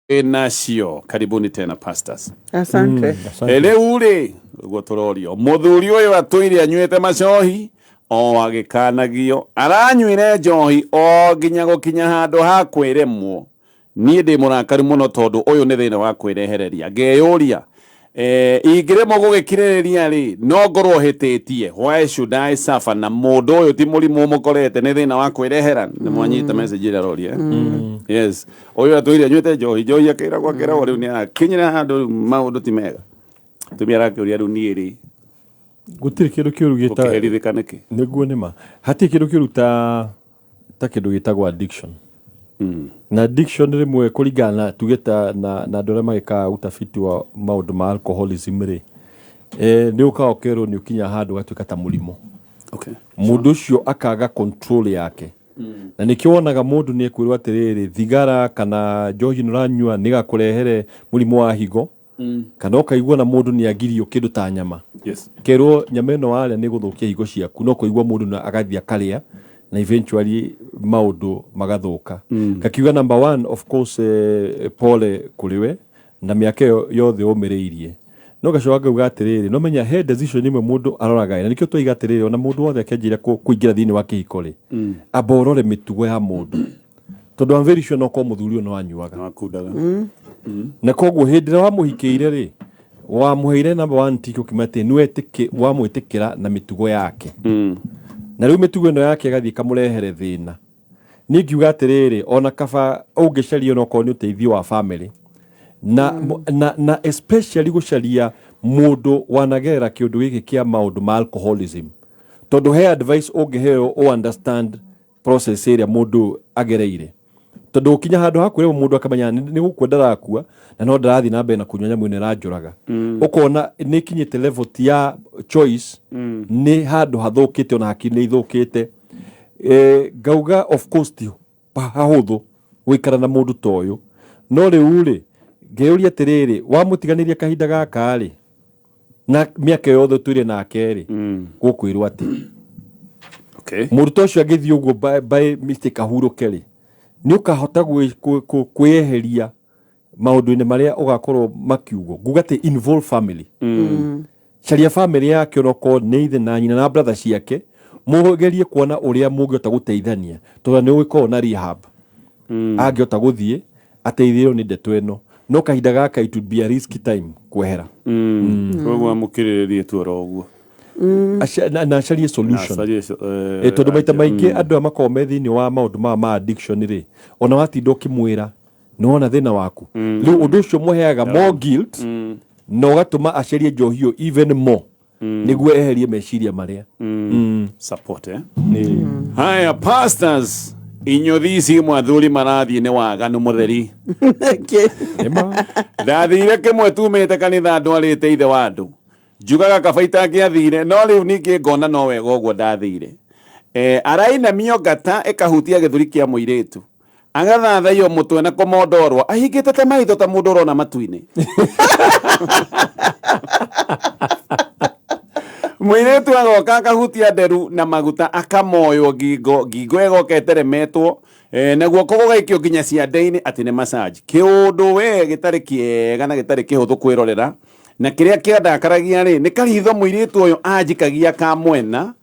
Nacio karibuni tena, pastors. Asante. Asante. Rĩu rĩ, ũguo tũrorio, mũthuri ũyũ atũire anyuĩte macohi o agĩkanagio, aranyuire njohi o nginya gũkinya handũ ha kwĩremwo. Niĩ ndĩ mũrakaru mũno tondũ ũyũ nĩ thĩna wa kwĩrehereria. Ngeyũria, ingĩremwo gũgĩkirĩrĩria rĩ, no ngorwo hĩtĩtie? Why should I suffer? Na mũndũ ũyũ ti mũrimũ ũmũkorete, nĩ thĩna wa kwĩrehera. Nĩ mwanyita message ĩrĩa aroria, eh? Yes, ũyũ atũire anyuĩte njohi njohi, akĩragwo akĩragwo, rĩu nĩ arakinyĩra handũ rĩu maũndũ ti mega. Tumia arakĩũria, rĩu niĩ rĩ, Gũtirĩ kĩndũ kĩũru gĩta gũkĩherithĩka nĩkĩ? Nĩguo nĩma hatirĩ kĩndũ kĩũru ta kĩndũ gĩtagwo addiction. Na addiction rĩmwe kũringana na tuge ta na andũ arĩa magĩkaga utafiti wa maũndũ ma alcoholism rĩ, nĩ ũkaga ũkerwo nĩ ũkinya handũ ũgatuĩka ta mũrimũ. Mũndũ ũcio akaga control yake, na nĩkĩo wonaga mũndũ nĩ ekwĩrwo atĩrĩrĩ, thigara kana njohi ĩno ũranyua nĩ ĩgakũrehere mũrimũ wa higo, kana ũkaigua na mũndũ nĩ agirio kĩndũ ta nyama, kerwo nyama ĩno warĩa nĩ gũthũkia higo ciaku, no kũigua mũndũ na agathiĩ akarĩa na eventually maũndũ magathũka. Ngakiuga number one, of course, pole kũrĩ we na mĩaka ĩyo yothe ũmĩrĩirie, no ngacoka ngauga atĩrĩrĩ, no menya he decision ĩmwe mũndũ aroraga, na nĩkĩo twaiga atĩrĩrĩ, ona mũndũ wothe akĩanjĩrĩria kũingĩra thĩinĩ wa kĩhiko rĩ, amba ũrore mĩtugo ya mũndũ, tondũ I'm very sure no korwo mũthuri ũyũ no anyuaga. Wakundaga. Na koguo hĩndĩ ĩrĩa wamũhikĩire rĩ, wamũheire number one tick, ũkiuma atĩ nĩwetĩkĩ wamwĩtĩkĩra na mĩtugo yake, na rĩu mĩtugo ĩno yake ĩgathiĩ ĩkamũrehere thĩna. Niĩ ngiuga atĩrĩrĩ, ona kaba ũngĩcaria onokorwo nĩ ũteithio wa family na especially gũcaria mũndũ wanagerera kĩũndũ gĩkĩ kĩa maũndũ ma alcoholism, tondũ he advice ũngĩheo ũ understand process ĩrĩa mũndũ agereire, tondũ ũkinya handũ ha kwĩrwo mũndũ akamenya nĩ gũkua ndarakua na no ndarathiĩ na mbere na kũnyua nyamũ ĩno ĩranjũraga. Ũkona nĩ ikinyĩte level ti ya choice, nĩ handũ hathũkĩte, ona hakiri nĩ ithũkĩte. Ngauga of course ti hahũthũ gũikara na mũndũ ta ũyũ, no rĩu rĩ, ngeyũria atĩrĩrĩ, wamũtiganĩria kahinda gaka rĩ, na mĩaka yothe ũtũire nake rĩ, gũkwĩrwo atĩ mũndũ ta ũcio angĩthiĩ ũguo by mistake ahurũke rĩ, nĩ ũkahota kwĩyeheria maũndũ-inĩ marĩa ũgakorwo makiugwo. Nguga atĩ involve family, caria family yake, onokorwo nĩ ithe na nyina na brother ciake, mũgerie kuona ũrĩa mũngĩhota gũteithania, tondũ nĩ ũgĩkorwo na rehab angĩhota gũthiĩ ateithĩrĩrio nĩ ndeto ĩno. No kahinda gaka it would be a risky time kwehera. Koguo amũkĩrĩrĩrie tu oro ũguo. Na acarie solution. Acarie Tondũ maita maingĩ andũ aya makoragwo me thĩinĩ wa maũndũ maya ma addiction rĩ, ona watinda ũkĩmwĩra nĩwona thĩna waku rĩu, ũndũ ũcio mũheaga more guilt na ũgatũma acarie njohi ĩyo even more nĩguo eherie meciria marĩa. Support, eh? Haya, pastors, inyuthi ici mwathuri marathiĩ nĩ waganu mũtheri. Nĩma. Ndathire kĩmwe tumĩte kanitha ndwarĩte ithe wa andũ, njugaga kaba itangĩathire, no rĩu ningĩ ngona no wega ũguo ndathire. Arainamio ngata ĩkahutia gĩthũri kĩa mũirĩtu, agathathaio mũtwe na kũmondorwo ahingĩte ta maitho ta mũndũ ũrona matu-inĩ. Mũirĩtu agoka akahutia nderu na maguta, akamoywo ngingo, ngingo ĩgoka ĩteremetwo, na guoko gũgaikio nginya ciande-inĩ atĩ nĩ massage. Kĩũndũ we gĩtarĩ kĩega na gĩtarĩ kĩhũthũ kwĩrorera. Na kĩrĩa kĩandakaragia rĩ, nĩ karitho mũirĩtu ũyũ anjikagia ka mwena,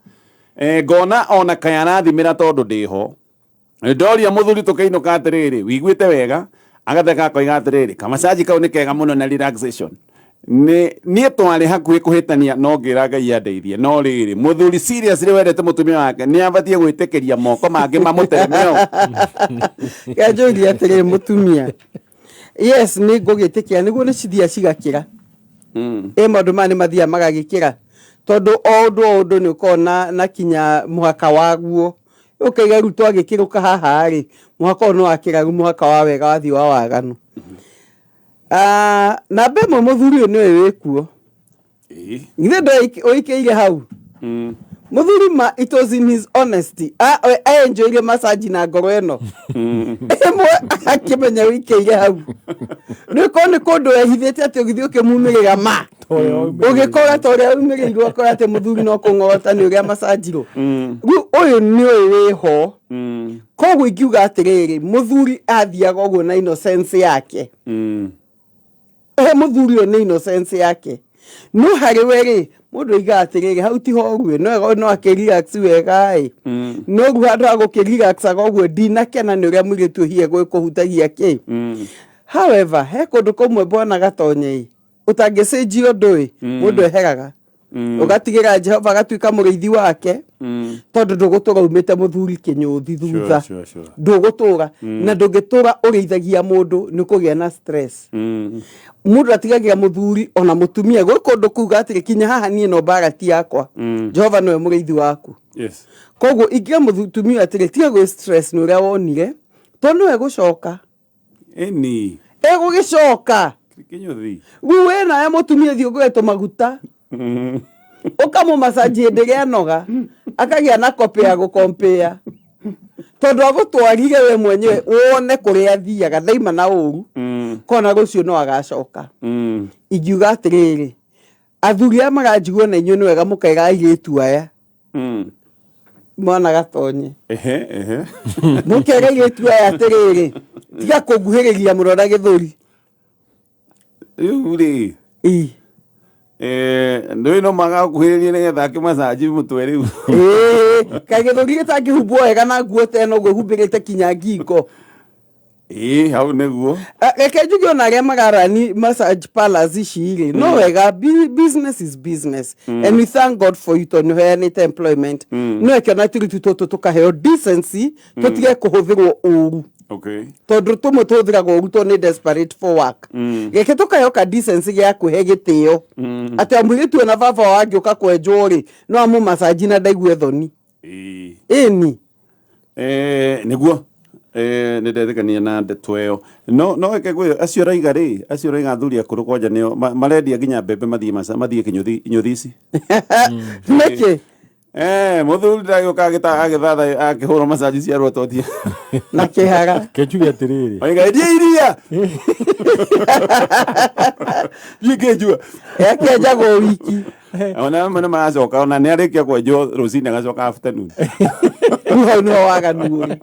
ngona ona kaya arathimĩra tondũ ndĩho. Ndoria mũthuri tũkĩinũka atĩrĩrĩ, wiguĩte wega? Agatheka akoiga atĩrĩrĩ, kamacaji kau nĩ kega mũno na relaxation. Nĩ niĩ twarĩ hakuhĩ kũhĩtania, no ngĩra Ngai andeithie. No rĩrĩ, mũthuri seriously wendete mũtumia wake nĩ abatiĩ gwĩtĩkĩria moko mangĩ mamũtereme ũũ? Kanjũria atĩrĩrĩ, mũtumia, yes, nĩ ngũgĩtĩkĩra nĩguo nĩ cithiaga cigakĩra. Ĩ maũndũ maya nĩ mathiaga magagĩkĩra, tondũ o ũndũ o ũndũ nĩ ũkoragwo na kinya mũhaka waguo. Ũkaiga rĩu twagĩkĩrũka haha rĩ, mũhaka ũyũ nĩ wakĩra, rĩu mũhaka wa wega wathiĩ wa waganu. Ah, namba ĩmwe, mũthuri ũyũ nĩwe wĩkuo. Githĩ ũikĩire hau mũthuri ma it was in his honesty. Enjoire massage na ngoro ĩno ĩmwe, akĩmenya ũikĩire hau nĩ korwo nĩ kũndũ ehithĩte atĩ ũgĩthiĩ ũkĩmumĩrĩra ma. Ũgĩkora ta ũrĩa umĩrĩirwo, akora atĩ mũthuri no kũng'ota nĩ ũrĩa macanjirwo. Rĩu ũyũ nĩ ũyũ wĩho. Koguo ingiuga atĩrĩrĩ, mũthuri athiaga ũguo na innocence yake. He mũthuri ũyũ nĩ innocence yake, no harĩ we rĩ, mũndũ aigaga atĩrĩrĩ, hau tiho ũguo no no akĩrelax wega ĩ. No rĩu handũ ha gũkĩrelaxaga ũguo, ndinakena nĩ ũrĩa mũirĩtu ũhiĩ gwĩkũhutagia kĩ. However, he kũndũ kũmwe, bwana Gatonye, ĩ ũtangĩcenjia ũndũ ĩ, mũndũ eheraga, ũgatigĩra Jehova agatuĩka mũrĩithi wake, tondũ ndũgũtũra umĩte mũthuri kĩnyũthi thutha. Ndũgũtũra, na ndũngĩtũra ũrĩithagia mũndũ, nĩ ũkũgĩa na stress. Mũndũ atigagĩra mũthuri ona mũtumia gwĩ kũndũ kuga atĩrĩ, kinya haha niĩ no mbara ti yakwa. Jehova nĩwe mũrĩithi waku. Koguo ingĩra mũtumia atĩrĩ, tiga gwĩ stress nĩ ũrĩa wonire, tondũ nĩwe gũcoka. Ĩni. Ĩgũgĩcoka. Kĩnyũthi. Rĩu wĩ nawe mũtumia, thiĩ ũgũre tũmaguta, ũkamũmacaji hĩndĩ ĩrĩa anoga, akagĩa na kopĩ ya gũkompĩa, tondũ agũtwarire we mwenyewe wone kũrĩa athiaga, ndaima na ũru kona rũciũ no agacoka. Ingiuga atĩrĩrĩ, athuri aya maranjigua na inyuĩ nĩ wega mũkaira airĩtu aya, mwana Gatonye, Ehe ehe. Mũkera airĩtu aya atĩrĩrĩ, tiga kũnguhĩrĩria mũno na gĩthũri. Rĩu rĩ, Ĩ. Ndũĩ no magakuhĩrĩria nĩgetha akĩmacanji mũtwe rĩu. Ĩĩ, kaĩ gĩthũri gĩtangĩhumbwo wega na nguo ta ĩno ũguo ĩhumbĩrĩte kinya ngingo? Ĩĩ, hau nĩguo. Ah, reke njuge ona arĩa mararani massage parlors ici rĩ, no wega, business is business and we thank God for you, tondũ nĩ ũheanĩte employment. No eke ona tũrĩtu tũtũ tũkaheo decency, tũtige kũhũthĩrwo ũru, tondũ tũmwe tũhũthĩragwo ũru tondũ nĩ desperate for work. Reke tũkaheo ka decency gĩa kwĩhe gĩtĩo, atĩ mũirĩtu ona baba wao angĩũka kwenjwo rĩ, no amũmacanji na ndaigue thoni. Ĩni. Nĩguo nĩ ndetĩkania na ndeto ĩyo, no no reke ngwĩre, acio ũraiga rĩ, acio ũraiga athuri akũrũ kwanja nĩo marendia nginya mbembe mathiĩ mathiĩ kĩnyũthi inyũthi ici. Nĩkĩ? Mũthuri ndagĩũka agĩthatha akĩhũrwo macaji cia rwatotia. Na kĩhara. Kenjuge atĩrĩrĩ. Oiga endia iria thiĩ ngĩnjua. Yakenjagwo wiki. Ona amwe nĩ maracoka, ona nĩ arĩkia kwenjwo rũcinĩ agacoka afternoon. Rĩu hau nĩho waganu ũrĩ.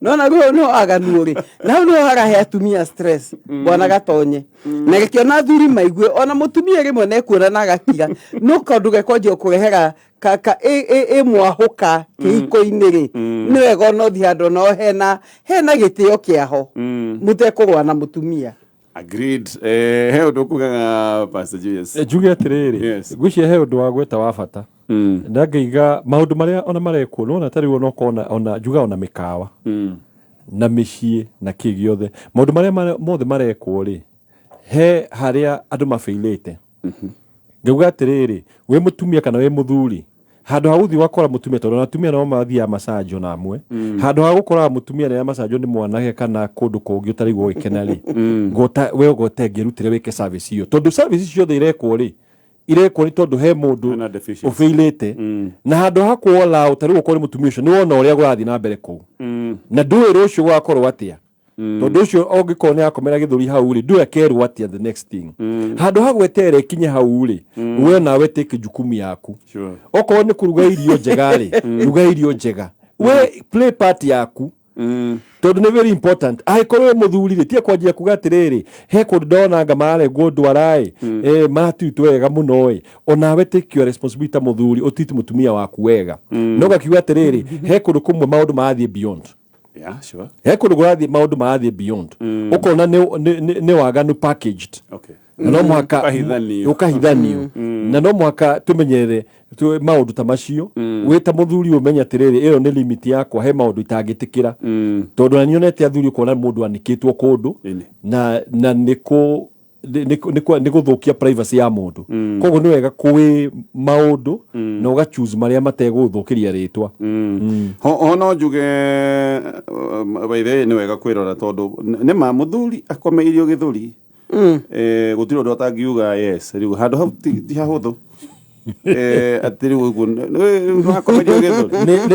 Nona rĩu hau nĩho waganu ũrĩ, na hau nĩho harahe atumia stress, bwana Gatonye. Na reke ona athuri maigue, ona mũtumia rĩmwe nekuona na agakira, no kaũndũ gekwanjia kũrehera ka ĩ mwahũka kĩhiko-inĩ rĩ, nĩ wega ona ũthiĩ handũ no hena gĩtĩo kĩaho, mũtekũrũa na mũtumia. Agreed. He ũndũ ũkugaga, Pastor Julius? Njuge atĩrĩrĩ, ngwĩciria he ũndũ wa gweta wa bata, na ngaiga maũndũ marĩa ona marekwo nĩwona ta rĩu ona ũkona ona njuga ona mĩkawa na mĩciĩ na kĩ gĩothe, maũndũ marĩa mothe marekwo rĩ, he harĩa andũ mabĩilĩte. Ngauga atĩrĩrĩ, wĩ mũtumia kana wĩ mũthuri, handũ ha gũthiĩ ũgakora mũtumia, tondũ ona atumia no mathiaga macanjo na amwe, handũ ha gũkoraga mũtumia nĩ macanjo nĩ mwanake kana kũndũ kũngĩ ũtaraigua ũgĩkena rĩ, ngota we ũgote ngĩrutĩre wĩke service ĩyo, tondũ service ciothe irekwo rĩ, irekwo nĩ tondũ he mũndũ Hena deficiency. ũbĩilĩte. Na handũ ha kuola ta rĩu okorwo nĩ mũtumia ũcio, nĩ wona ũrĩa kũrathiĩ na mbere kũu, na ndũĩ rũciũ gũgakorwo atĩa, tondũ ũcio ũngĩkorwo nĩ akomera gĩthũri hau rĩ, ndũĩ akerwo atĩa the next thing. Handũ ha gweterera ikinye hau rĩ, we nawe take jukumu yaku. Okorwo nĩ kũruga irio njega rĩ, ruga irio njega, we play part yaku, tondũ nĩ very important. Angĩkorwo wĩ mũthuri rĩ, tiga kwanjia kuga atĩrĩrĩ, he kũndũ ndona anga mararengwo ndwara-ĩ, maratirutwo wega mũno ĩ. Onawe take your responsibility ta mũthuri, ũtiti mũtumia waku wega. No gakiuga atĩrĩrĩ, he kũndũ kũmwe maũndũ marathiĩ beyond. He kũndũ kũrathiĩ maũndũ marathiĩ beyond, ũkona nĩ waganu packaged. Na no mũhaka Ũkahithanio. Ũkahithanio, na no mũhaka tũmenyerere maũndũ ta macio. Wĩ ta mũthuri ũmenye atĩrĩrĩ, ĩyo nĩ limit yakwa, he maũndũ itangĩtĩkĩra, tondũ na nĩnyonete athuri, ũkona mũndũ anĩkĩtwo kũndũ na nĩ kũ nĩ- nĩ nĩ nĩ gũthũkia privacy ya mũndũ. Koguo nĩ wega kũĩ maũndũ na ũga choose marĩa mategũthũkĩria rĩtwa. Ho no njuge, by the way, nĩ wega kwĩrora, tondũ nĩ ma mũthuri akomeirio gĩthũri, gũtirĩ ũndũ atangiuga. Yes, rĩu handũ hau ti hahũthũ. Atĩ rĩu ũguo rĩu nĩwakomerio gĩthũri.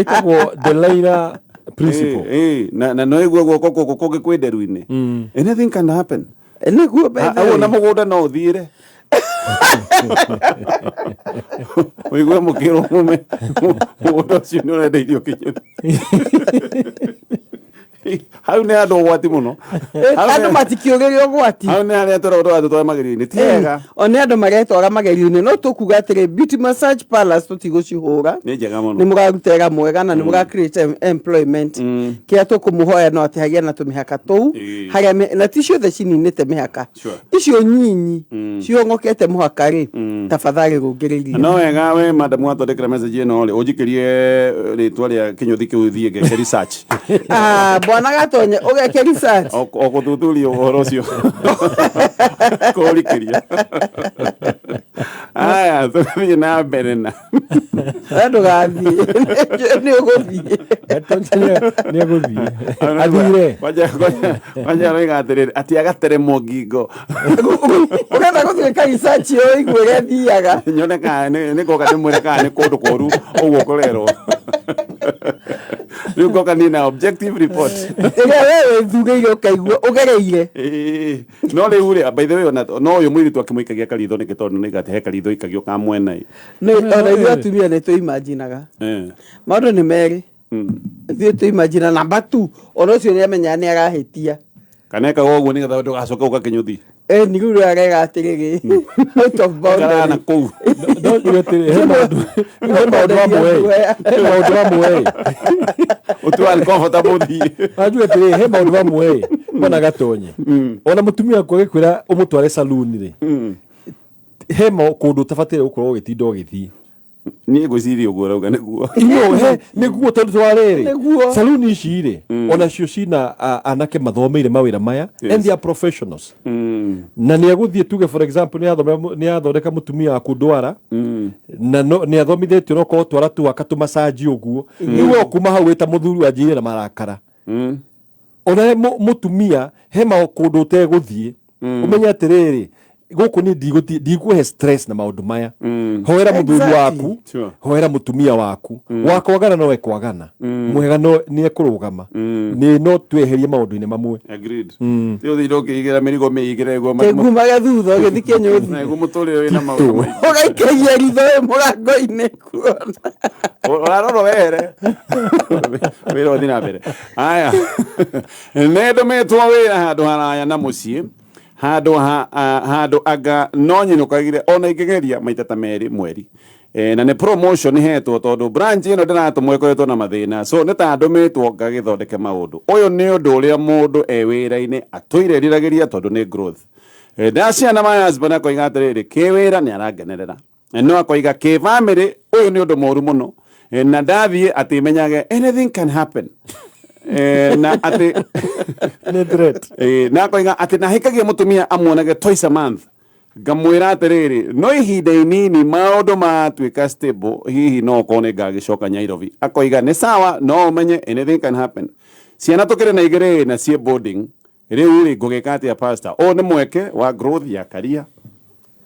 Ĩtagwo Delilah principle. Na no ĩguo guoko gũkũ kũngĩ kwĩ nderu-inĩ, anything can happen. Nĩguo, by the Hau way. ona mũgũnda no ũthiĩre. Ũigue mũkĩrwo mume mũgũnda ũcio nĩ ũrendeirio kĩnyũthi. Hau nĩ handũ ũgwati mũno. Hau Andũ matikiũrĩre ũgwati. Hau nĩ harĩa tũrauga tũgatũtware magerio-inĩ, ti wega. O nĩ andũ maretwara magerio-inĩ, no tũkuga atĩrĩ, beauty massage parlors tũtigũcihũra. Nĩ njega mũno. Nĩ mũraruta wĩra mwega na nĩ mũra create employment. Kĩrĩa tũkũmũhoya no atĩ hagĩe na tũmĩhaka tũu harĩa na ti ciothe cininĩte mĩhaka. Icio nyinyi cihong'okete mũhaka rĩ, tafadhali rũngĩrĩria. No wega we madam watwandĩkĩra message ĩno rĩ, ũnjikĩrie rĩtwa rĩa kĩnyũthi kĩu thiĩ ngeke research. Ah, bwana Gatonye, ũgeke research. O gũthuthuria ũhoro ũcio kũũrikĩria. Aya, tũgathiĩ na mbere na We ndũgathiĩ, nĩ ũgũthiĩ. Nĩ egũthiĩ athire. Kwanja aroiga atĩrĩrĩ, atĩ agateremwo ngingo. Ũrenda gũtuĩka research ĩyo ũigue ũrĩa ĩthiaga. Nyone kana nĩ ngoka ndĩmwĩre kana nĩ kũndũ kũru ũguo kũrerwo. Rĩu ngoka niĩ na objective report. Ĩrĩa we wĩthurĩire ũkaigua ũgereire. Ĩĩ. No rĩu rĩ, by the way, ona no ũyũ mũirĩtu akĩmũikagia karitho nĩkĩ, tondũ nĩ atĩ he karitho ikagio ka mwena ĩ. Nĩ ona ithuĩ atumia nĩ twĩimaginaga. Maũndũ nĩ merĩ. Ithuĩ twĩimagina namba tu, ona ũcio nĩ amenyaga nĩ arahĩtia. Kana ekaga ũguo nĩgetha ndũgacoke gũka kĩnyũthi. Ĩ nĩ rĩu arega atĩrĩrĩ, out of Karana boundary. kũu. No njuge atĩrĩ, he maũndũ mamwe ĩ, he maũndũ mamwe ĩ. Ũtua uncomfortable thiĩ. Anjuge atĩrĩ, he maũndũ mamwe ĩ, bwana Gatonye, ona mũtumia waku agĩkwĩra ũmũtware saluni rĩ, he kũndũ ũtabataire gũkorwo ũgĩtinda ũgĩthiĩ. Niĩ ngwĩciria ũguo ũrauga nĩguo. No, he nĩguo, tondũ twarĩrĩ Nĩguo. saluni ici rĩ, onacio cina anake mathomeire mawĩra maya and they are professionals, na nĩ egũthiĩ, tuge for example, nĩ athondeka mũtumia waku ndwara na nĩ athomithĩtio no korwo twara tu akatũmacanji ũguo, rĩu we kuma hau wĩta mũthuri wanjĩire na marakara. Ona he mũtumia he kũndũ ũtegũthiĩ, ũmenye atĩrĩrĩ, gũkũ nĩ ndikũhe stress na maũndũ maya. Hoera mũthuri waku. Hoera mũtumia waku. Wakwagana no ekwagana, mwega no nĩ ekũrũgama, nĩ no tweherie maũndũ-inĩ mamwe. Agreed. Ti ũthire ũkĩigĩra mĩrigo mĩigĩre guo. Kĩngumage thutha ũgĩthiĩ kĩnyũthi. Nĩguo mũtũrĩre wĩna maũndũ maingĩ. Ũgaikagia ritho wĩ mũrango-inĩ kuona. Ũrarora wehere. Wĩra ũthiĩ na mbere. Aya. Nĩ ndũmĩtwo wĩra handũ haraya na mũciĩ, handũ ha handũ anga no nyinũkagire ona ingĩgeria maita ta merĩ mweri. Na nĩ promotion hetwo tondũ branch ĩno ndĩratũmwo ĩkoretwo na mathĩna, so nĩ ta ndũmĩtwo ngagĩthondeke maũndũ. Ũyũ nĩ ũndũ ũrĩa mũndũ e wĩra-inĩ atũire eriragĩria tondũ nĩ growth. Ndaciana my husband akoiga atĩrĩrĩ, kĩwĩra nĩ arangenerera, no akoiga kĩ family ũyũ nĩ ũndũ mũru mũno. Na ndathiĩ atĩ menyage anything can happen. Na atĩ Nĩ threat. Na akoiga atĩ nahikagia mũtumia amuonage twice a month. Ngamwĩra atĩrĩrĩ, no ihinda inini maũndũ matuĩka stable, hihi no okorwo nĩ ngagĩcoka Nairobi. Akoiga nĩ sawa, no ũmenye anything can happen. Ciana tũkĩrĩ na igĩrĩ na ciĩ boarding. Rĩu rĩ, ngũgĩka atĩa, pastor? Ũyũ nĩ mweke wa growth ya career.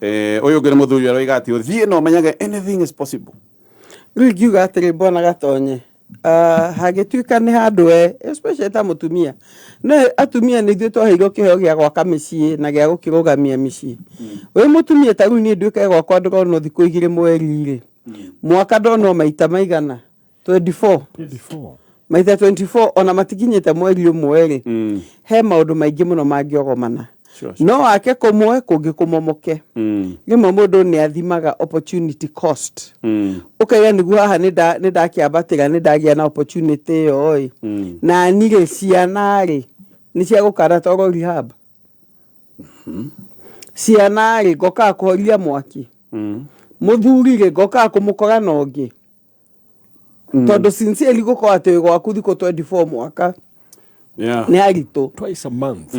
Ũyũ ũngĩ nĩ mũthuri aroiga atĩ ũthiĩ na ũmenyage anything is possible. Rĩu ingiuga atĩrĩ, bwana Gatonye, hangĩtuĩka nĩ handũ we especially ta mũtumia, no atumia nĩ ithuĩ twaheirwo kĩheo gĩa gwaka mĩciĩ na gĩa gũkĩrũgamia mĩciĩ. Wĩ mũtumia, ta rĩu niĩ nduĩke gwakwa ndĩronwo thikũ 2 mweri rĩ, mwaka ndonwo maita maigana? 24. 24. Maita 24, ona matikinyĩte mweri ũmwe rĩ, he maũndũ maingĩ mũno mangĩogomana. No wake kũmwe kũngĩ kũmomoke. Rĩmwe mũndũ nĩ athimaga opportunity cost, ũkaiga nĩguo haha nĩ ndakĩambatĩra, nĩ ndagĩa na opportunity ĩyo ĩ, na ni rĩ, ciana rĩ, nĩ cia gũkara toro rehab, ciana rĩ, ngokaga kũhoria mwaki, mũthuri rĩ, ngokaga kũmũkora na ũngĩ, tondũ sincerely gũkorwo atĩ wĩ gwaku thikũ 24 mwaka nĩ haritũ. Twice a month.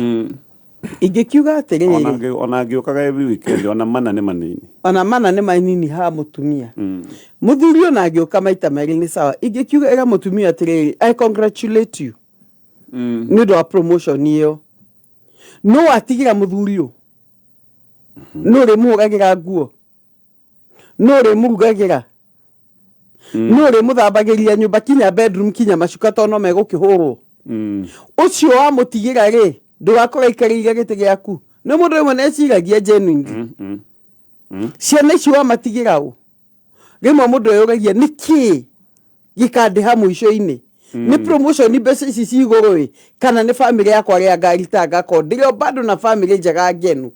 Ingĩkiuga atĩrĩrĩ, Ona angĩũkaga every weekend, ona mana nĩ manini. Ona mana nĩ manini ha mũtumia. Mũthuri ona angĩũka maita merĩ nĩ sawa. Ingĩkiuga ĩra mũtumia atĩrĩrĩ, I congratulate you nĩ ũndũ wa promotion ĩyo, no watigĩra mũthuri ũyũ, nũ ũrĩmũhũragĩra nguo, nũ ũrĩmũrugagĩra, nũ ũrĩmũthambagĩria nyũmba, kinya bedroom, kinya macuka, tondũ no megũkĩhũrwo? Ũcio wamũtigĩra rĩ, ndũgakorwo aikarĩire gĩtĩ gĩaku. Nĩ mũndũ rĩmwe nĩ eciragia genuinely. Ciana ici wamatigĩra ũ? Rĩmwe mũndũ eyũragia nĩ kĩĩ gĩkandĩha mũico-inĩ, nĩ promotion, mbeca ici ci igũrũ ĩ, kana nĩ family yakwa arĩa ngarita ngakorwo ndĩrĩ o bado na family njega ngenu.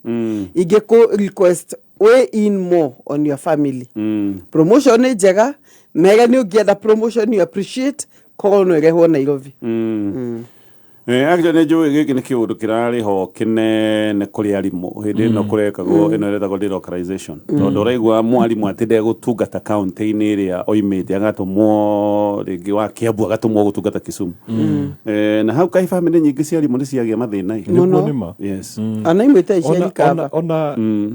Ingĩkũ request weigh in more on your family. Promotion nĩ njega, mega nĩ ũngĩenda promotion, you appreciate korwo no ĩrehwo Nairobi. Actually nĩ njũĩ gĩkĩ nĩ kĩũndũ kĩrarĩ ho kĩnene kũrĩ arimũ hĩndĩ ĩno kũrekagwo ĩno ĩretagwo delocalization, tondũ ũraigua mwarimũ atĩ ndegũtungata kaunti-inĩ ĩrĩa oimĩte, agatũmwo rĩngĩ wa Kiambu, agatũmwo gũtungata Kisumu. Na hau kaĩ bamĩrĩ nyingĩ cia arimũ nĩ ciagĩa mathĩna ĩ. Nĩguo. Mũno. Nĩ ma. Ona imwe itarĩ cia ona, rikaba.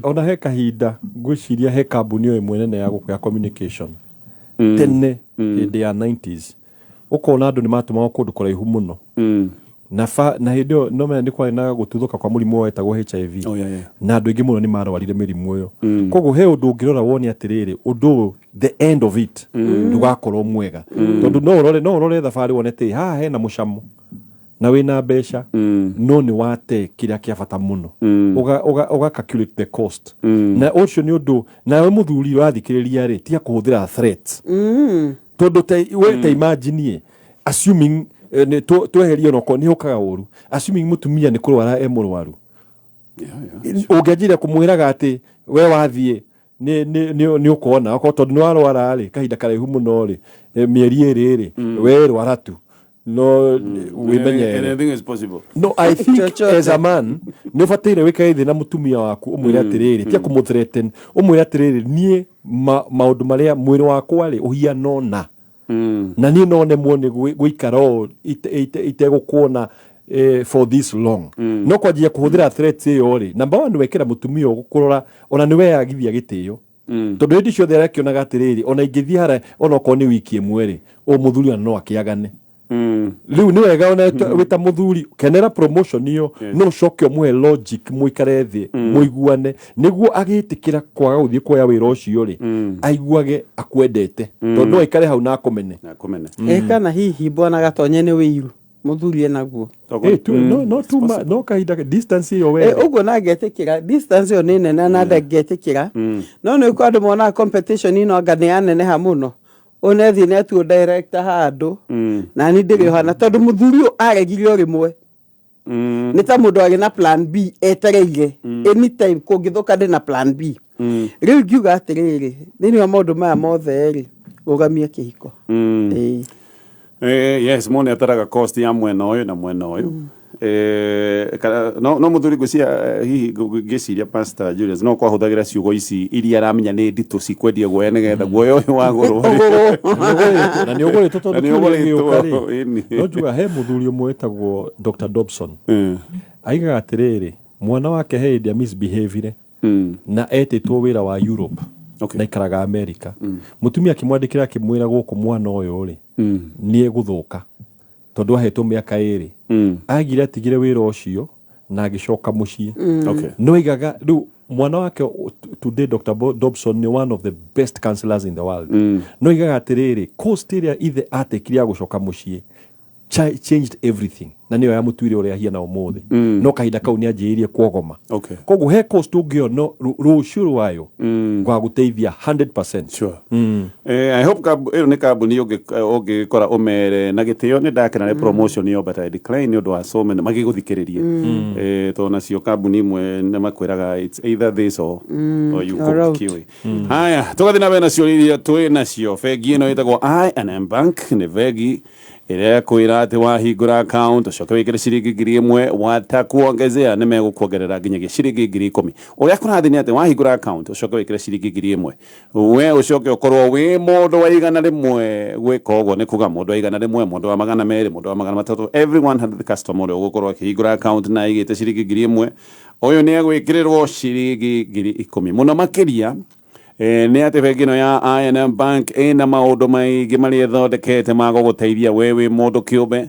Ona he kahinda ngwĩciria he kambuni o ĩmwe nene ya gũkũ ya communication tene hĩndĩ ya 90s, ũkona andũ nĩ matũmagwo kũndũ kũraihu mũno na hĩndĩ ĩyo no menya nĩ kwarĩ na gũtuthũka kwa mũrimũ wetagwo HIV. Oh, yeah. Na andũ aingĩ mũno nĩ marwarire mĩrimũ ĩyo. Koguo he ũndũ ũngĩrora wone atĩrĩrĩ, ũndũ ũyũ, the end of it ndũgakorwo mwega, tondũ no ũrore thabarĩ wone atĩ haha hena mũcamo na wĩna mbeca, no nĩ wate kĩrĩa kĩa bata mũno. Ũga calculate the cost, na ũcio nĩ ũndũ nawe mũthuri ũrathikĩrĩria rĩ, tiga kũhũthĩra threats, tondũ we ta imagine, assuming tweherie onokorwo nĩ ũkaga ũru, assuming mũtumia nĩ kũrwara e mũrwaru, ũngĩanjĩrĩria kũmwĩraga atĩ we wathiĩ nĩ ũkona okorwo tondũ nĩ warwara rĩ kahinda karaihu mũno rĩ, mĩeri 2 rĩ, we rwara tu no wĩmenyerere. Anything is possible. No, I think Chochote. as a man nĩ ũbataire wĩkare thĩ na mũtumia waku, ũmwĩre atĩrĩrĩ, tia kũmũ-threaten, ũmwĩre atĩrĩrĩ, niĩ maũndũ marĩa mwĩrĩ wakwa rĩ ũhiana ũna, na niĩ no nemwo nĩ gũikara ũũ itegũkuona for this long. No kwanjia kũhũthĩra threats ĩyo rĩ, number one wekĩra mũtumia ũyũ kũrora ona nĩ weyagithia gĩtĩo, tondũ hĩndĩ ciothe arakĩonaga atĩrĩrĩ, ona ingĩthiĩ harĩa onokorwo nĩ wiki ĩmwe rĩ, ũyũ mũthuri ona no akĩagane. Rĩu nĩ wega ona wĩ ta mũthuri kenera promotion ĩyo, no ũcoke ũmũhe logic, mũikare thĩ mũiguane, nĩguo agĩtĩkĩra kwaga gũthiĩ kuoya wĩra ũcio rĩ, aiguage akwendete, tondũ no aikare hau na akũmene. Na kũmene. Ĩ kana hihi bwana Gatonye nĩ wĩiru mũthuri enaguo? No tuma no kahinda distance ĩyo Eh, we ũguo na ngetĩkĩra distance ĩyo nĩ nene na ndangetĩkĩra, no nĩ kwa andũ monaga competition ĩno anga nĩ yaneneha mũno, ũnethiĩ nĩ atuo director handũ na ni ndĩrĩ hana, tondũ mũthuri ũyũ aregire o rĩmwe, nĩ ta mũndũ arĩ na plan B etereire anytime kũngĩthũka ndĩ na plan B. Rĩu ngiuga atĩrĩrĩ, thĩinĩ wa maũndũ maya mothe rĩ, rũgamia kĩhiko. Ĩĩ. Yes, mũndũ nĩ ataraga cost ya mwena ũyũ na mwena ũyũ. No mũthuri ngwĩciria, hihi ngĩciria Pastor Julius no kwahũthagĩra ciugo ici iria aramenya nĩ nditũ cikwendia guoya, nĩgetha guoya ũyũ wagũrwo. Na nĩ ũgũrĩtwo tondũ Na nĩ kĩũria ũgũrĩtwo, gĩũka rĩ, ĩni. No njuga he mũthuri ũmwe wĩtagwo Dr. Dobson, aigaga atĩrĩrĩ, mwana wake he hĩndĩ misbehavire na etĩtwo wĩra wa Europe na ikaraga America. Mũtumia akĩmwandĩkĩra akĩmwĩra gũkũ mwana ũyũ rĩ nĩ egũthũka, tondũ ahetwo mĩaka 2. Agire atigire wĩra ũcio na agĩcoka mũciĩ. No aigaga rĩu mwana wake today Dr. Dobson nĩ one of the best counselors in the world. No aigaga atĩrĩrĩ, cost ĩrĩa ithe atekire ya gũcoka mũciĩ changed everything, na nĩyo yamũtuire ũrĩa ahiana ũmũthĩ. No kahinda kau nĩ anjĩrĩirie kuogoma. Koguo he cost ũngĩona rũciũ rwayo gwagũteithia 100%. Sure. I hope ĩyo nĩ kambuni ũngĩkora ũmere na gĩtĩo, nĩ ndakena nĩ promotion ĩyo, but I decline nĩ ũndũ wa so many magĩgũthikĩrĩrie. Tondũ nacio kambuni imwe nĩ makwĩraga it's either this or you Or go out. kiwi. Haya, tũgathiĩ na mbere na ciũria iria twĩ nacio. Bengi ĩno ĩtagwo I&M Bank nĩ bengi ĩrĩa ĩkwĩra atĩ wahingũra account ũcoke wĩkĩre ciringi 1000, watakuongezea nĩ megũkuongerera nginyagia ciringi 10,000. Ũrĩa kũrathiĩ nĩ atĩ wahingũra account ũcoke wĩkĩre ciringi 1000, we ũcoke ũkorwo wĩ mũndũ wa 100 gwĩka ũguo, nĩ kuga mũndũ wa 100, mũndũ wa 200, mũndũ wa 300, every 100 customer ũrĩa ũgũkorwo akĩhingũra account na aigĩte ciringi 1000, ũyũ nĩ egwĩkĩrĩrwo ciringi 10,000 mũno makĩria. Nĩ atĩ bengi ĩno ya I&M Bank ĩna maũndũ maingĩ marĩa ĩthondekete ma gũgũteithia we wĩ mũndũ kĩũmbe.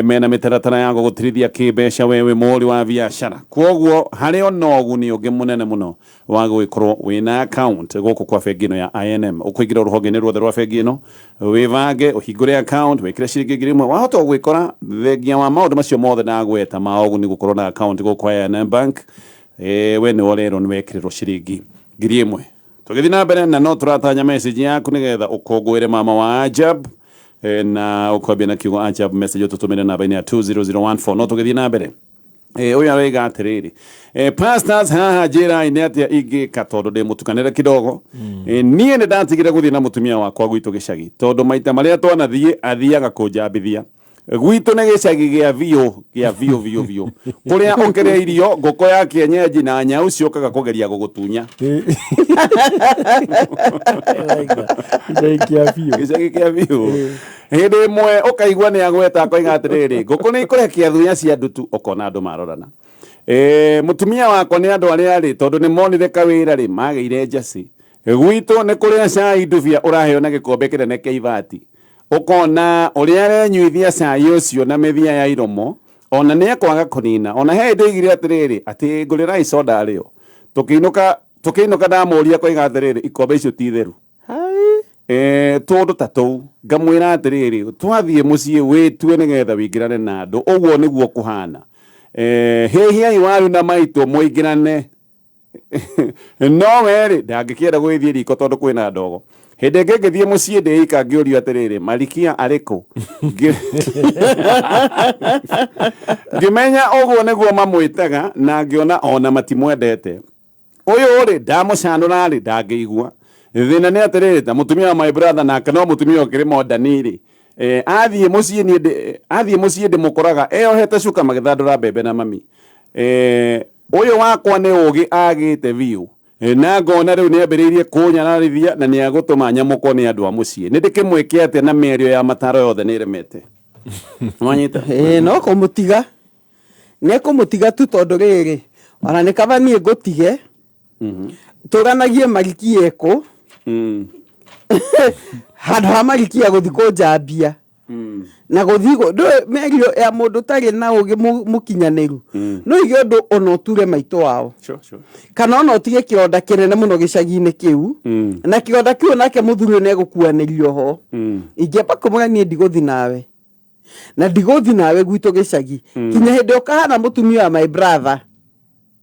Mena mĩtaratara ya gũgũtirithia kĩmbeca we wĩ mũhũri wa biacara. Kwoguo harĩ ona ũguni ũngĩ mũnene mũno wa gũgĩkorwo wĩna account gũkũ kwa bengi ĩno ya I&M. Ũkũingĩra rũhonge-inĩ ruothe rwa bengi ĩno, wĩbange, ũhingũre account, wĩkĩre ciringi 1000, wahota gwĩkora thengia wa maũndũ macio mothe ndagweta ma ũguni gũkorwo na account gũkũ I&M Bank, we nĩ ũrerwo nĩ wekĩrĩrwo ciringi 1,000. Tũgĩthiĩ na mbere na no tũratanya message yaku nĩgetha ũkũngũĩre mama wa Ajab, na ũkwambia na kiugo Ajab message ũtũtũmĩre namba-inĩ ya 20014. No tũgĩthiĩ na mbere, ũyũ aroiga atĩrĩrĩ, pastors, haha njĩrai nĩ atĩa ingĩka tondũ ndĩ mũtukanĩre kidogo. Niĩ nĩ ndatigire gũthiĩ na mũtumia wakwa gwitũ gĩcagi tondũ maita marĩa twanathiĩ athiaga kũnjambithia. Gwitũ nĩ gĩcagi gĩa biũ gĩa biũ biũ biũ, kũrĩa ũkĩrĩa irio ngũkũ ya kienyeji na nyau ciũkaga kũgeria gũgũtunya. Gĩcagi kĩa biũ. Gĩcagi kĩa biũ. Hĩndĩ ĩmwe ũkaigua nĩ agweta akoiga atĩrĩrĩ, ngũkũ nĩ ikũrekia thuya cia ndutu, ũkona andũ marorana. Mũtumia wakwa nĩ andũ arĩa rĩ, tondũ nĩ monire kawĩra rĩ, magĩire njacĩ. Gwitũ nĩ kũrĩa cai ndubia ũraheo na gĩkombe kĩnene kĩa ibati, ũkona ũrĩa arenyuithia cai ũcio na mĩthia ya iromo, ona nĩ ekwaga kũnina. Ona he hĩndĩ oigire atĩrĩrĩ, atĩ ngũrĩrai soda rĩo. Tũkĩinũka ndamũria koiga atĩrĩrĩ, ikombe icio ti theru. Tũndũ ta tũu ngamwĩra atĩrĩrĩ, twathiĩ mũciĩ wĩtue nĩgetha wĩingĩrane na andũ, ũguo nĩguo kũhana. Hĩhiai waru na maitũ mũingĩrane. No werĩ ndangĩkĩenda gũgĩthiĩ riko tondũ kwĩna ndogo. Hĩndĩ ĩngĩ ngĩthiĩ mũciĩ ndĩika ngĩũrio atĩrĩrĩ, Marikia arĩ kũ? Ngĩmenya ũguo nĩguo mamwĩtaga na ngĩona ona matimwendete. Ũyũ rĩ ndamũcanũra rĩ ndangĩigua. Thĩna nĩ atĩrĩrĩ, ta mũtumia wa my brother nake no mũtumia ũkĩrĩ modern rĩ, athiĩ mũciĩ niĩ athiĩ mũciĩ ndĩmũkoraga eyohete cuka magĩthandũra mbembe na mami. Ũyũ wakwa nĩ ũgĩ agĩte biũ. Na ngona rĩu nĩambĩrĩirie kũnyararithia na nĩagũtũma nyamũkwo nĩ andũ a mũciĩ. Nĩ ndĩkĩmwĩke atĩa na mĩario ya mataro yothe nĩremete? Nwanyita? No kũmũtiga. Nĩ kũmũtiga tu tondũ rĩrĩ, ona nĩ kaba niĩ ngũtige. Tũranagie Marikia ekũ. Handũ ha Marikia gũthiĩ kũnjambia. Na gũthiĩ ndũĩ mĩario ya mũndũ ũtarĩ na ũgĩ mũkinyanĩru. No ige ũndũ ona ũture maitũ wao. Sure, sure. Kana ona ũtige kĩronda kĩnene mũno gĩcagi-inĩ kĩu. Na kĩronda kĩu nake mũthuri ũyũ nĩegũkuanĩrio ho. Ingĩamba kũmwĩra niĩ ndigũthiĩ nawe. Na ndigũthiĩ nawe gwitũ gĩcagi. Kinya hĩndĩ ũkahana mũtumia wa my brother.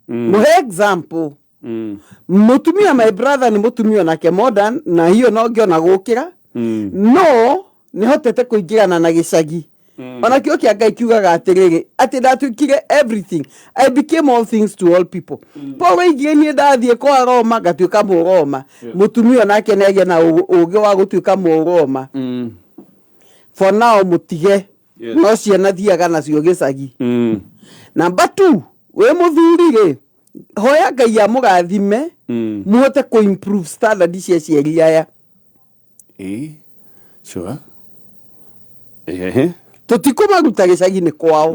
Mũhe example. Mũtumia my brother nĩ mũtumia onake modern, na hiyo no ngĩona gũkĩra. No nĩhotete kũingĩrana na gĩcagi. Ona kĩo kĩa Ngai kiugaga atĩrĩrĩ, atĩ ndatuĩkire everything. I became all things to all people. Paul oigire niĩ ndathiĩ kwa Roma ngatuĩka Mũroma. Mũtumia onake nĩagĩa na ũgĩ wa gũtuĩka Mũroma. For now mũtige. No ciana thiaga nacio gĩcagi. Number 2, wĩ mũthuri rĩ, hoya Ngai amũrathime, mũhote kũ improve standard cia aciari aya. Sure. Tũtikũmaruta gĩcagi-inĩ kwao.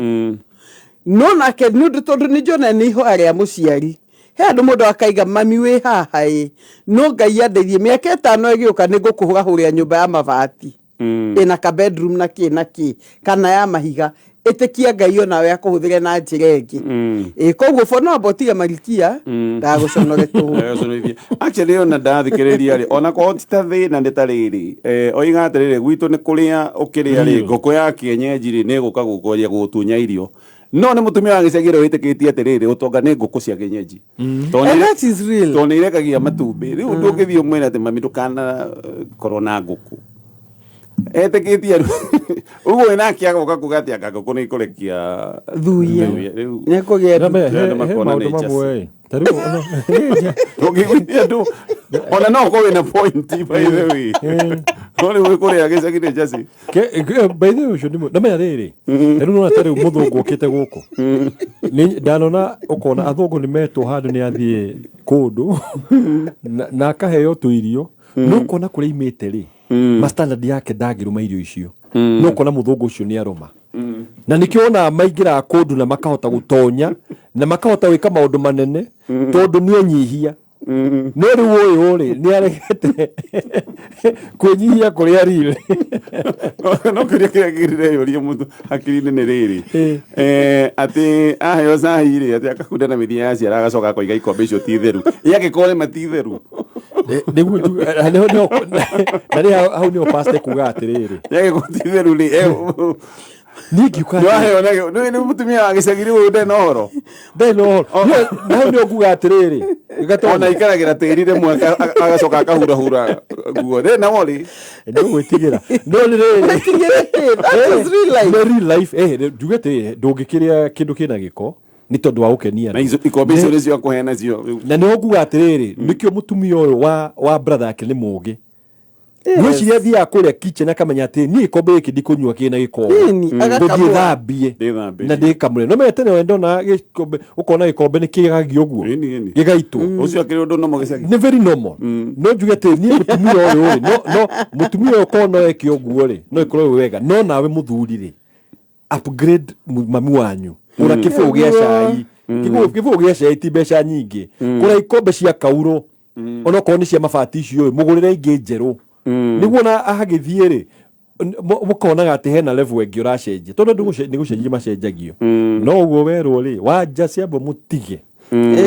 No nake nĩ ũndũ tondũ nĩ njona nĩ ihoya rĩa mũciari. He andũ mũndũ akaiga mami wĩ haha ĩ, no Ngai andeithie mĩaka 5 ĩgĩũka nĩ ngũkũhũrahũrĩra nyũmba ya mabati. Ĩna ka bedroom na kĩ na kĩ, kana ya mahiga. Ĩtĩkia Ngai onawe akũhũthĩre na njĩra ĩngĩ. Koguo for now amba ũtige Marikia, ndagũconore tũhũ. Ndagũconorithie. Actually ona ndathikĩrĩria rĩ, ona korwo ti ta thĩna nĩ ta rĩrĩ, oiga atĩrĩrĩ, gwitũ nĩ kũrĩa ũkĩrĩa rĩ, ngũkũ ya kienyeji rĩ, nĩ ĩgũka gũkũria gũgũtunya irio. No nĩ mũtumia wa gĩcagi ũrĩa wĩtĩkĩtie atĩrĩrĩ, ũtonga nĩ ngũkũ cia kienyeji. And that is real. Tondũ nĩ irekagia matumbĩ. Rĩu ndũngĩthiĩ ũmwĩre atĩ mami ndũkanakorwo na ngũkũ. Etĩkĩtie rĩu. Ũguo wĩna nake agoka kuga atĩ anga ngũkũ nĩ ikũrekia Thuya. thuya. Rĩu Nĩ ekũgĩa Na ndutu. Andũ he makona maũndũ nĩ mamwe njacĩ. ĩ. Ta rĩu ona- Ndũngĩiguithia andũ. Ona no ũkorwo wĩna point, by the way. No rĩu kũrĩa gĩcagi nĩ njacĩ. By the way, ũcio nĩ ndamenya rĩrĩ. Ta rĩu nĩwona ta rĩu mũthũngũ okĩte gũkũ. Nĩ ndanona ũkona athũngũ nĩ metwo handũ nĩ athiĩ kũndũ na akaheo tũirio. No ũkona kũrĩa aimĩte rĩ, ma standard yake ndangĩrũma irio icio. No ũkona mũthũngũ ũcio nĩ arũma. Na nĩkĩo wonaga maingĩraga kũndũ na makahota gũtonya na makahota gwĩka maũndũ manene tondũ nĩ enyihia. No rĩu ũyũ rĩ, nĩ aregete kwĩnyihia kũrĩa real. No kĩũria kĩrĩa kĩreyũria mũndũ hakiri-inĩ nĩ rĩrĩ. Atĩ aheo cai rĩ, atĩ akakunda na mĩthia ya ciara agacoka akoiga ikombe icio ti theru. Ĩ angĩkorwo nĩ ma ti theru? Nĩguo njuga, na nĩho, nĩho, na rĩ hau nĩho pastor ekuga atĩrĩrĩ. Ĩ angĩkorwo ti theru rĩ, Niĩ ngiuga nĩ waheo na nĩ mũtumia wa gĩcagi rĩu ũyũ ndarĩ na ũhoro. Ndarĩ na ũhoro. Niĩ, na hau nĩho nguga atĩrĩrĩ, Ona ikaragĩra tĩri rĩmwe agacoka akahurahura nguo thĩna wori. Nĩ gwĩtigĩra no nĩ rĩrĩ. Wĩtigĩre kĩ? That is real life. Nĩ real life, njuge atĩrĩrĩ, ndũngĩkĩrĩa kĩndũ kĩna gĩko nĩ tondũ wa gũkenia Na andũ. icio ikombe icio nĩcio akũhe nacio rĩu. Na nĩho nguga atĩrĩrĩ, nĩkĩo mũtumia ũyũ wa brother yake nĩ mũgĩ. Ngwĩciria athiaga kũrĩa kitchen akamenya atĩ niĩ gĩkombe gĩkĩ ndikũnyua kĩna gĩko. Ĩni, Ngũthiĩ agakamũra. thambie. Ndĩthambie. Na ndĩkamũre. No menya tene we ndona gĩkombe, ũkona gĩkombe nĩ kĩgagio ũguo. Ĩni, ĩni. Gĩgaitwo. Ũcio akĩrĩ ũndũ nomo gĩcagi. Nĩ very normal. No njuge atĩ niĩ mũtumia ũyũ rĩ, no mũtumia ũyũ korwo no eke ũguo rĩ, no ĩkorwo ĩ wega. No nawe mũthuri rĩ, upgrade mami wanyu. Gũra kĩbũyũ gĩa cai. Kĩbũyũ gĩa cai ti mbeca nyingĩ. Gũra ikombe cia kaurũ. Onokorwo nĩ cia mabati icio rĩ, mũgũrĩre ingĩ njerũ. Nĩguo ona agĩthiĩ rĩ, mũkonaga atĩ hena level ĩngĩ ũracenjia. Tondũ andũ nĩ gũcenjia macenjagio. No ũguo werwo rĩ, wanja ciambo mũtige.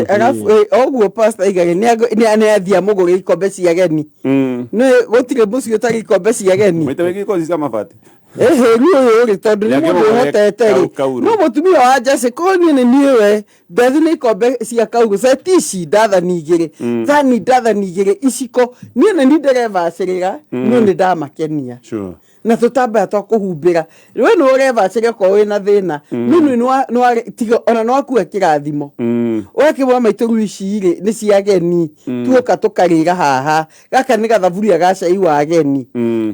Arabu, oguo pastor aigage, nĩ athiĩ amũgũrĩre ikombe cia ageni. Nĩ gũtirĩ mũciĩ ũtarĩ ikombe cia ageni. Maita maingĩ ikombe cia mabati. Rĩu ũyũ rĩ, tondũ nĩ Nĩ mũndũ akĩmũgũrĩra ũhotete rĩ. kaurũ. No mũtumia wa Jesse, korwo niĩ nĩ niĩ we, ndathi nĩ ikombe cia kaurũ, seti ici ndathani igĩrĩ, thani ndathani igĩrĩ, iciko, niĩ nĩ niĩ ndĩrebacĩrĩra, no nĩ ndamakenia. Na tũtambaya twa kũhumbĩra. We nĩ ũrebacĩrĩra okorwo wĩna thĩna. No nĩ nĩ wa, tiga, ona nĩ wakua kĩrathimo. Ũgakĩmwĩra maitũ rĩu ici rĩ, nĩ cia ageni. Tuoka tũkarĩra haha. Gaka nĩ gathaburia ga cai wa ageni.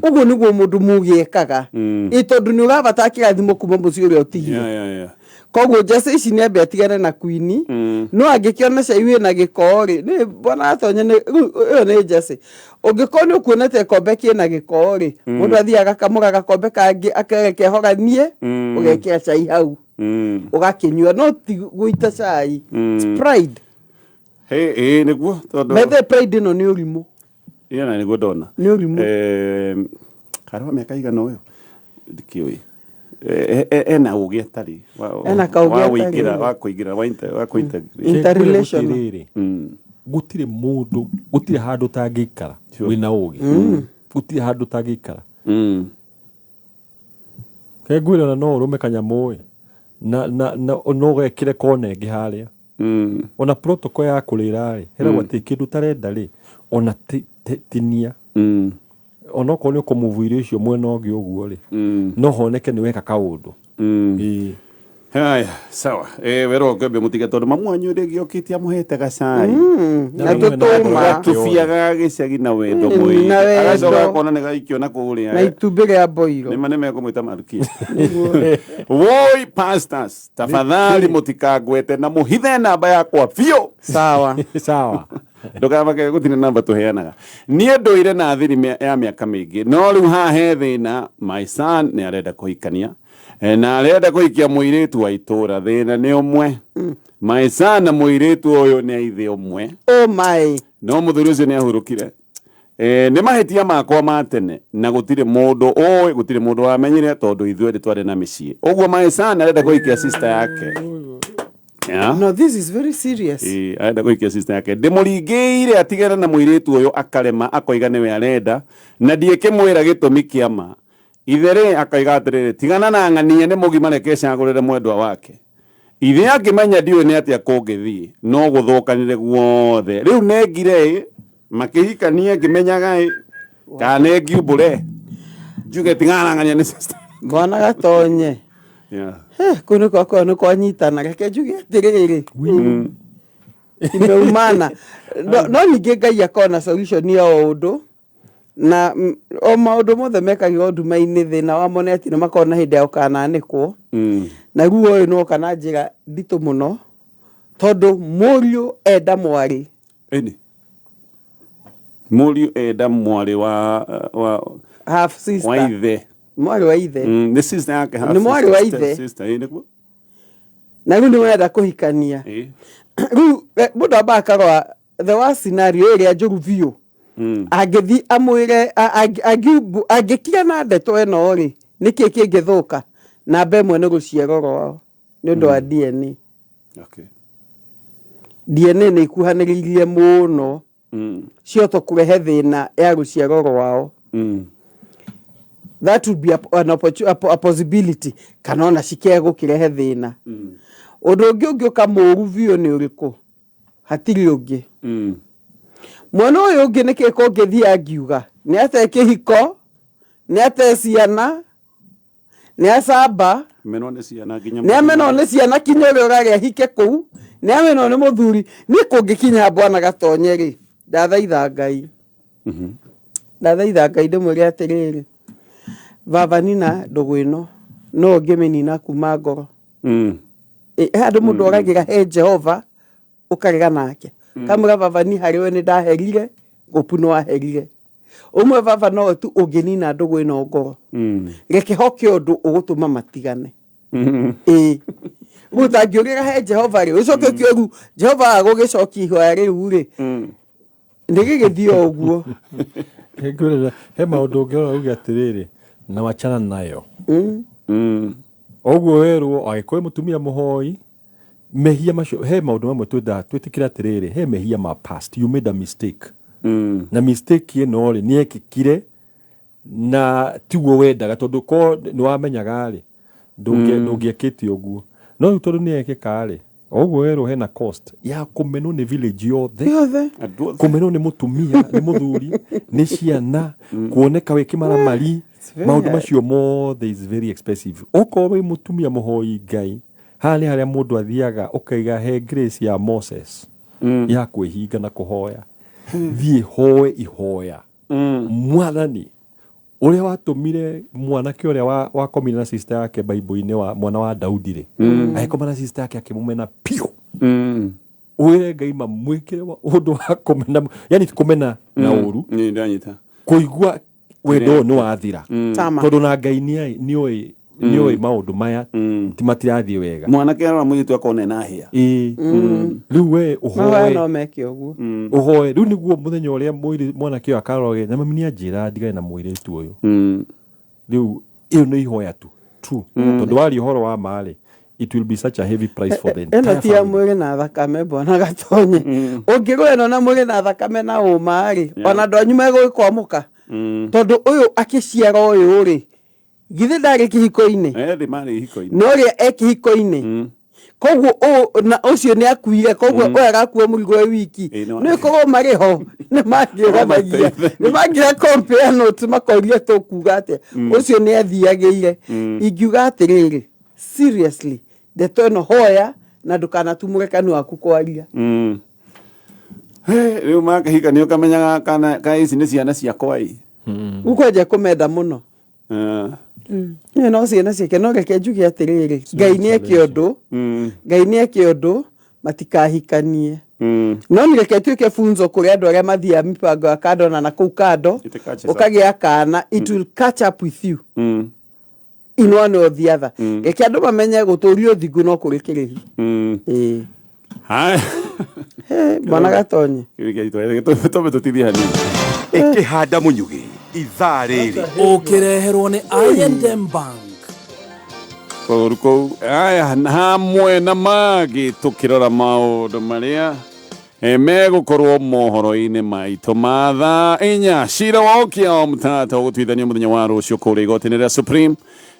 Ũguo nĩguo mũndũ mũgĩ ekaga. Ĩ tondũ nĩ ũrabatara kĩrathimo kuma mũciĩ ũrĩa ũtigire. Koguo Jesse ici nĩ ambe atigane na Queen. No angĩkĩona cai wĩna gĩko rĩ, nĩ bwana Gatonye nĩ, rĩu ĩyo nĩ Jesse. Ũngĩkorwo nĩ ũkuonete gĩkombe kĩna gĩko rĩ, mũndũ athiaga agakamũra gakombe kangĩ akereke horanie, ũgekĩra cai hau. Ũgakĩnyua, no ti gũita cai. It's pride. Hey, nĩguo tondũ Methe pride ĩno nĩ ũrimũ. Ĩyo na nĩguo ndona. Nĩ ũrimũ. Karĩ wa mĩaka igana ũyũ? Ndikĩũĩ. Ena ũgĩ atarĩ. Ena kaũgĩ Wa atarĩ. wĩingĩra, wa kũingĩra, wa inter, wa kũ-integrate. Interrelational. Atĩrĩrĩ, gũtirĩ mũndũ, gũtirĩ handũ ũtangĩikara wĩna ũgĩ. Gũtirĩ handũ ũtangĩikara. Ke ngwĩre ona no ũrũme kanyamũ ĩ, na no ũgekĩre kona ĩngĩ harĩa. Ona protocol ya kũrĩra rĩ, heragwo atĩ kĩndũ ũtarenda rĩ, ona tinia. Ona okorwo nĩ ũkũmove irio icio mwena ũngĩ ũguo rĩ, no honeke nĩ weka kaũndũ. Ĩĩ. Haya, sawa. Werwo ngwembe mũtige tondũ mamu wanyu rĩngĩ okĩte amũhete gacai. Na Na tũtũma. Gatũbiaga gĩcagi na wendo Na mũingĩ. wendo. Agacoka akona nĩ gaikio na kũrĩa. Na itumbĩ rĩa mboiro. Nĩma nĩmekũmwĩta Malkia. Woi pastors, tafadhali mũtikangwete na mũhithe namba yakwa biũ. Sawa. Sawa. Ndũkamake gũtirĩ namba tũheanaga. Niĩ ndũire na thiri ya mĩaka mĩingĩ, no rĩu haha he thĩna, my son nĩ arenda kũhikania. Na arenda kũhikia mũirĩtu wa itũũra, thĩna nĩ ũmwe. My son na mũirĩtu ũyũ nĩ aithe ũmwe. Oh my. No mũthuri ũcio nĩ ahurũkire. Nĩ mahĩtia makwa ma tene na gũtirĩ mũndũ ũĩ, gũtirĩ mũndũ wamenyire tondũ ithuĩ erĩ twarĩ na mĩciĩ. Ũguo my son arenda kũhikia sister yake. Yeah. No, this is very serious. Arenda kũhikia sister yake. Ndĩmũringĩire atigane na mũirĩtu ũyũ akarema, akoiga nĩwe arenda, na ndiĩkĩmwĩra gĩtũmi kĩa ma. Ithe rĩ akoiga atĩrĩrĩ, tigana na ng'ania nĩ mũgima reke ecagũrĩre mwendwa wake. Ithe akĩmenya ndiũĩ nĩ atĩa kũngĩthiĩ, no gũthũkanire guothe. Rĩu nengire ĩ, makĩhikania ngĩmenyaga ĩ, kana nĩ ngiumbũre. Njuge tigana na ng'ania nĩ sister. Bwana Gatonye. Yeah. Kũu nĩ kwa nĩ kwanyitana. Reke njuge atĩrĩrĩ. Imeumana. No ningĩ Ngai akorwo na solution ya o ũndũ. Na o maũndũ mothe mekagĩrwo nduma-inĩ, thĩna wamo nĩ atĩ nĩ makoragwo na hĩndĩ ya gũkananĩkwo. Na rĩu ũyũ nĩ woka na njĩra nditũ mũno, tondũ mũriũ enda mwarĩ. Ĩni. Mũriũ enda mwarĩ wa Half sister. Wa ithe. Mwarĩ wa ithe. Nĩ sister yake, half Nĩ mwarĩ wa sister, ithe. sister, ĩ, nĩguo? Na rĩu nĩ wenda kũhikania. Ĩ. Rĩu, mũndũ ambaga akarora the worst scenario ĩrĩa njũru biũ. Angĩthiĩ amwĩre, angĩkira na ndeto ĩno rĩ, nĩkĩ kĩngĩthũka? Namba ĩmwe nĩ rũciaro rwao nĩ ũndũ wa DNA. DNA nĩ ikuhanĩrĩirie mũno. Ciota kũrehe thĩna ya rũciaro rwao. That would be a possibility. Kana ona cikee gũkĩrehe thĩna. Ũndũ ũngĩ ũngĩũka mũũru biũ nĩ ũrĩkũ? Hatirĩ ũngĩ. Mwana ũyũ ũngĩ nĩkĩ kũngĩthiĩ angiuga nĩ ate kĩhiko, nĩ ate ciana, nĩ acamba, Menwo nĩ ciana nginya nĩ amenwo nĩ ciana kinya ũrĩa ũrarĩa hike kũu, nĩ amenwo nĩ mũthuri. Niĩ kũngĩkinya bwana Gatonye rĩ, ndathaitha Ngai, ndathaitha Ngai ndĩmwĩre atĩrĩrĩ, baba nina ndũgũ ĩno no ũngĩmĩnina kuma ngoro. Ĩ, he handũ mũndũ oragĩra he Jehova ũkarega nake, kamwĩra baba ni harĩ we nĩ ndaherire ngũpu nĩ waherire ũmwe, baba no tu ũngĩnina ndũgũ ĩno ngoro. Reke hoke ũndũ ũgũtũma matigane. Ĩĩ, rĩu ũtangĩũrĩra he Jehova rĩ, ũcoke ũkĩũru Jehova agũgĩcokia ihoya rĩu rĩ, nĩ gĩgĩthiĩ o ũguo. Ngwĩrĩra, he maũndũ ũngĩrora uge atĩrĩrĩ, na wachana nayo. Ũguo werwo angĩkorwo wĩ mũtumia mũhoi mehia macio, he maũndũ mamwe twendaga twĩtĩkĩre atĩrĩrĩ, he mehia ma past, you made a mistake, na mistake ĩno rĩ nĩ yekĩkire na tiguo wendaga, tondũ ko nĩ wamenyaga rĩ, ndũngĩekĩte ũguo, no rĩu tondũ nĩ yekĩka rĩ, o ũguo werwo hena cost ya kũmenwo nĩ village yothe, yothe, Andũ othe. Kũmenwo nĩ mũtumia, nĩ mũthuri, nĩ ciana, kuoneka wĩ kĩmaramari, very maũndũ hard. Macio mothe is very expensive. Okorwo wĩ mũtumia mũhoi Ngai, haha nĩ harĩa mũndũ athiaga ũkaiga he grace ya Moses ya kwĩhinga na kũhoya. Thiĩ hoe ihoya, Mwathani ũrĩa watũmire mwanake ũrĩa wakomire na sister yake Bible-inĩ, wa mwana wa Daudi rĩ, agĩkoma na sister yake akĩmũmena biũ. Wĩre Ngai mamwĩkĩre ũndũ wa kũmena, yani kũmena na ũru, Nĩ ndanyita. Kũigua wendo ũyũ nĩ wathira, Tama. tondũ na Ngai nĩoĩ maũndũ maya ti matirathiĩ wega. Mwanake arora mũirĩtu akona ena hĩa. Ĩĩ, rĩu we Mahoya ũhoe no meke ũguo. Ũhoe rĩu nĩguo mũthenya ũrĩa mwanake ũyũ akarorage na mami nĩanjĩra ndigane na mũirĩtu ũyũ. Rĩu ĩyo nĩ ihoya tu true, tondũ waria ũhoro wa ma rĩ, it will be such a heavy price for the Ĩno entire ti ya family. mwĩrĩ na thakame, bwana Gatonye. Ũngĩrũa ĩno na mwĩrĩ na thakame na ũma rĩ, ona andũ anyu megũgĩkwamũka, tondũ ũyũ akĩciara ũyũ rĩ, githĩ ndarĩ kĩhiko-inĩ? Ethĩ marĩ ihiko-inĩ. Na ũrĩa e kĩhiko-inĩ, koguo ũyũ na ũcio nĩ akuire, koguo ũyũ arakua mũrigo e wiki. Ĩĩ, Nĩ korwo marĩ ho nĩ mangĩũranagia, nĩ mangĩra compare notes, makoria tũkuga atĩa, ũcio nĩ athiagĩire. Ingiuga atĩrĩrĩ, seriously, ndeto ĩno hoya na ndũkanatumũre kanua waku kwaria. Hey, rĩu makĩhikania ũkamenyaga kana ka ici nĩ ciana ciakwa ĩ. Ũkwenja kũmenda mũno. Ah. Ĩyo no ciana ciake, no reke njuge atĩrĩrĩ, Ngai nĩ eke ũndũ, Ngai nĩ eke ũndũ matikahikanie. No nĩ reke ituĩke funzo kũrĩ andũ arĩa mathiaga mipango ya kando na nakũu kando, It catches up. ũkagĩa kana, it will catch up with you in one or the other. Reke andũ mamenye gũtũria ũthingu no kũrĩ kĩrĩhi. Ĩĩ. Haya. He, bwana Gatonye. Tũmbe tũtithie hanini. Ĩkĩhanda mũnyugĩ ithaa rĩrĩ. Ũkĩreherwo nĩ I&M Bank. Kũũru kũu aya hamwe na mangĩ, tũkĩrora maũndũ marĩa megũkorwo mohoro-inĩ maitũ ma thaa 4. Cira wa Okiya Omtatah ũgũtuithanio mũthenya wa rũciũ kũrĩa igoti-inĩ rĩa Supreme.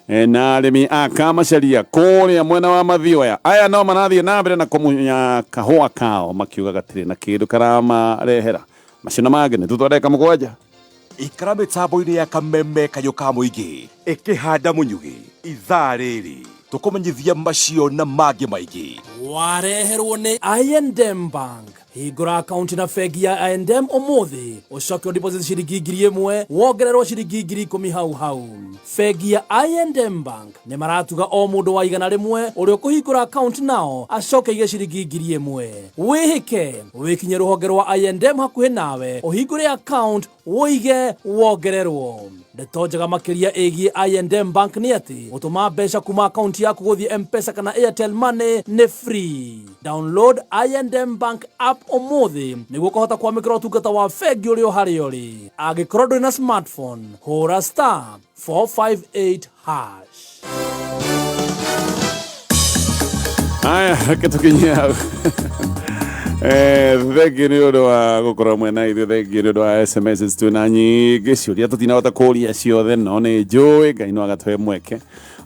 Na arĩmi a Kamacharia kũrĩa mwena wa Mathioya aya no marathiĩ na mbere na kũmunya kahũa kao makiuga gatirĩ na kĩndũ karamarehera. Macio na mangĩ nĩ thutha wa ndagĩka 7. Ikara mĩtambo-inĩ ya Kameme kayũ ka mũingĩ. Ĩkĩhanda mũnyugĩ ithaa rĩrĩ tũkũmenyithia macio na mangĩ maingĩ. Wareherwo nĩ I&M Bank. Hingũra akaunti na bengi ya I&M ũmũthĩ, ũcoke ũdeposit ciringi 1,000, wongererwo ciringi 10,000 hau hau. Bengi ya I&M Bank nĩ maratuga o mũndũ wa 100 ũrĩa ũkũhingũra akaunti nao acoke aige ciringi 1,000. Wĩhĩke wĩkinye rũhonge rwa I&M hakuhĩ nawe, ũhingũre account, wũige, wongererwo. Ndeto njega makĩria ĩgiĩ I&M Bank nĩ atĩ gũtũma mbeca kuma akaunti yaku gũthiĩ M-Pesa kana Airtel Money nĩ free. Download I&M Bank app ũmũthĩ nĩguo ũkahota kwamũkĩra ũtungata wa bengi ũrĩ o harĩa ũrĩ. Angĩkorwo ndũrĩ na smartphone, hũra *458#. Haya, reke tũkinye hau. Thengiũ nĩ ũndũ wa gũkorwo mwena ithuĩ, thengiũ nĩ ũndũ wa SMS twĩna nyingĩ, ciũria tũtinahota kũria ciothe, no nĩ njũĩ Ngai no agatũhe mweke.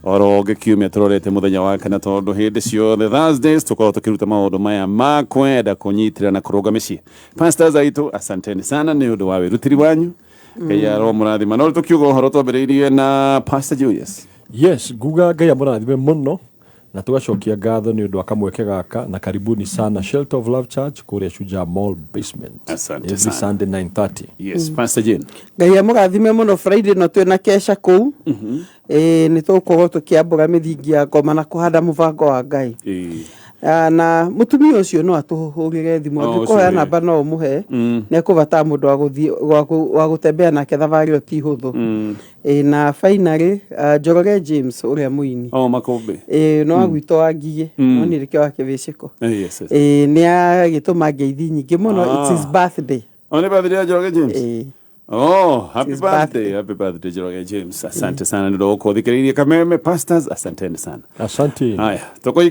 Oro ngĩkiumia tũrorete mũthenya wa kana, tondũ hĩndĩ ciothe Thursdays tũkoragwo tũkĩruta maũndũ maya ma kwenda kũnyitĩrĩra na kũrũnga mĩciĩ. Pastors aitũ, asanteni sana nĩ ũndũ wa wĩrutĩri wanyu. Ngai aromũrathima. No tũkiuga ũhoro twambĩrĩirie na Pastor Julius. Yes, nguga Ngai amũrathime mũno na tũgacokia ngatho nĩ ũndũ wa kamweke gaka, na karibuni sana Shelter of Love Church kũrĩa Shujaa Mall basement. Asante every sana. Sunday 9:30. Yes, Pastor Jane. Ngai amũrathime mũno. Friday no twĩna kesha kũu. Ĩĩ, nĩ tũgũkorwo tũkĩambũra mĩthingi ya ngoma na kũhanda mũbango wa Ngai. Ah, na mũtumia ũcio no atũhũrĩre thimũ. Oh, Angĩkũhoya ũcio, ĩĩ. namba no ũmũhe. Nĩ ekũbatara mũndũ wa gũthiĩ wa gũtembea nake, thabarĩ ĩyo ti hũthũ. Ĩĩ, na finally, ah, Njoroge James ũrĩa mũini. Oh, Makũmbĩ. Ĩĩ, no wa gwitũ wa Ngigĩ, no niĩ nĩkĩo wa Kĩbĩcĩko. Yes. Ĩĩ, nĩ agĩtũma ngeithi nyingĩ mũno. It's his birthday. Oh, nĩ birthday ya Njoroge James. Ĩĩ. Oh, happy His birthday, birthday. happy birthday Njoroge James. Asante sana nĩ ũndũ wa gũkorwo thikĩrĩirie Kameme. Pastors, asanteni sana. Asante. Haya, tũkũiga.